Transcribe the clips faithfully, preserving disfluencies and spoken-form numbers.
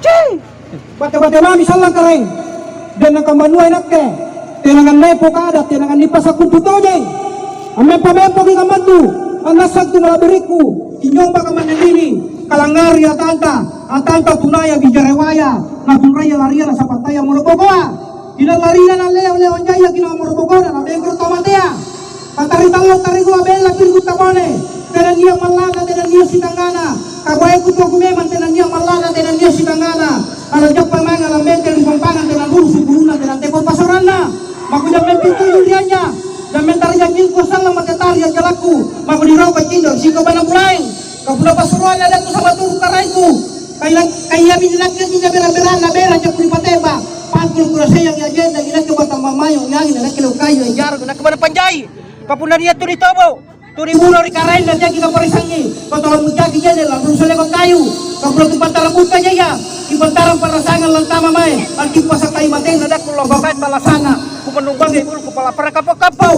Cih! Bate-bate mami sallang Karaeng. Dan nakambanua inakke. Tenangan nepo kada, tenangan nipasakkutu tojeng. Ammempo-mempoki kammantu. Annassang tu mala'birikku. Kinyomba kamanne ini. Kalangngari atanta. Atanta tunaya bijarewaya. Natunraya laria nasapattaya morobokoa. Kinallari'na nalleo-leong jaiaki naung morobokoa, nabengkoro tau matea. Pataritallo tarigua bella pirgu tabone, tenannia malla'na, tenannia sitangngana. Kaboeku toku memang tenannia malla'na, tenannia sitangngana. Ala jappa mange ala menteng ri bompangang, tena dulu sibulunna, tena tepo pasoranna. Mako jammeng pintu ri anja, jammeng tariang mingko sallang mate tari anjalakku. Mako nirauka cinjo siko bana bulaeng. Kapunna pasuroanna adatku sama turu Karaengku. Kaya, kayami nakke ninja bera-beranna bera jakku nipateba. Pangkulu kuraseang ajenna inakke batang mamayong yangi nakke leo kayu yang jarang nakke pada panjai. Kapunna nia tuli tobo, tuli buno ri Karaeng na jaki kaparisangi. Kau tolong mujaki jene lalu saleko kayu. Kapunna tu pantara buka jaya. Di pantara parasangan lantama mae. Antipa sakai matena dakku lomba bae talasana. Kupannumbangi bulu kupala para kapo-kapo.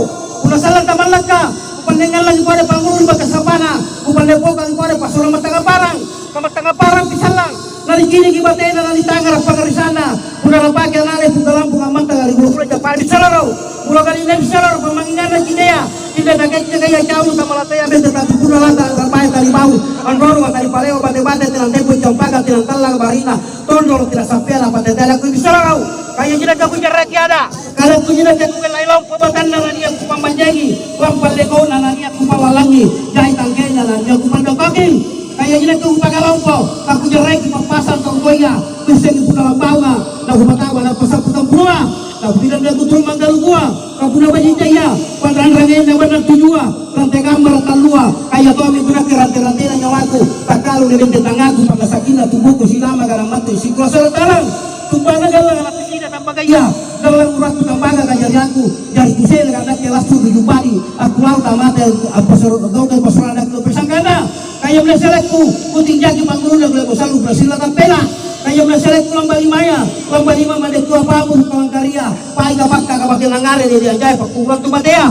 Kuna sallang tamallakka. Kupannengallangi pada pangulu ri bakasapana. Kupannepokang pada pasura matanga parang. Kamattangnga parang pisallang, naniciniki batena, nanitangara pangngarissanna. Punna napake ana'le pukalampung ammantanga ri bulu-bulu jappana bisalaro. Pulo kalinna bisalaro pammangnginganna cindea. Cinna takeccakai accaunu tamalatea bete tapi punna lanta angkarapae tali bau. Anrorong tali palewa bate-bate tenang tempo campaka tenang tallang barina. Tondolo tenang sampeana pate tele aku bisalaro. Kaya cinna jaku jarraki ada. Kada kucina teku lai lompo batanna nania kupammanjangi, lampallekona nania kupawallangi, jai tangkena nania kupandokkoki. Kaya cina tu kupakalompo, kakujarreki pappasang tongkoya, kuissengi punna lambaunga, nakupatawa nappasappu tampulona, nakupinang nakuturu manggalukua, kapuna bajijaya, panranrangenna bannang tujua, rante gammara tallua, kaya tommi kunakke rante-rantena nyawaku, takkalu ri bente tangaku, pangasakinna tubuku, silama garang mate, sikola sala talang. Tumpana gallang anakku sina tambagaya, gallang urakku tambaga kajariangku, jari kusele anakku lassung ri jumba'i, akkulau tamate, appasoro-, gaukai pasoro anakku pesangkana, kaya meleselekku, kutinjaki pangguluna gula bosallu berasilla tappela, kaya meleselekku lamba limaya, lamba lima madekku apamu ri kawangkaria, pai kapakka kabake langare ri anjai pakkubuang tu matea.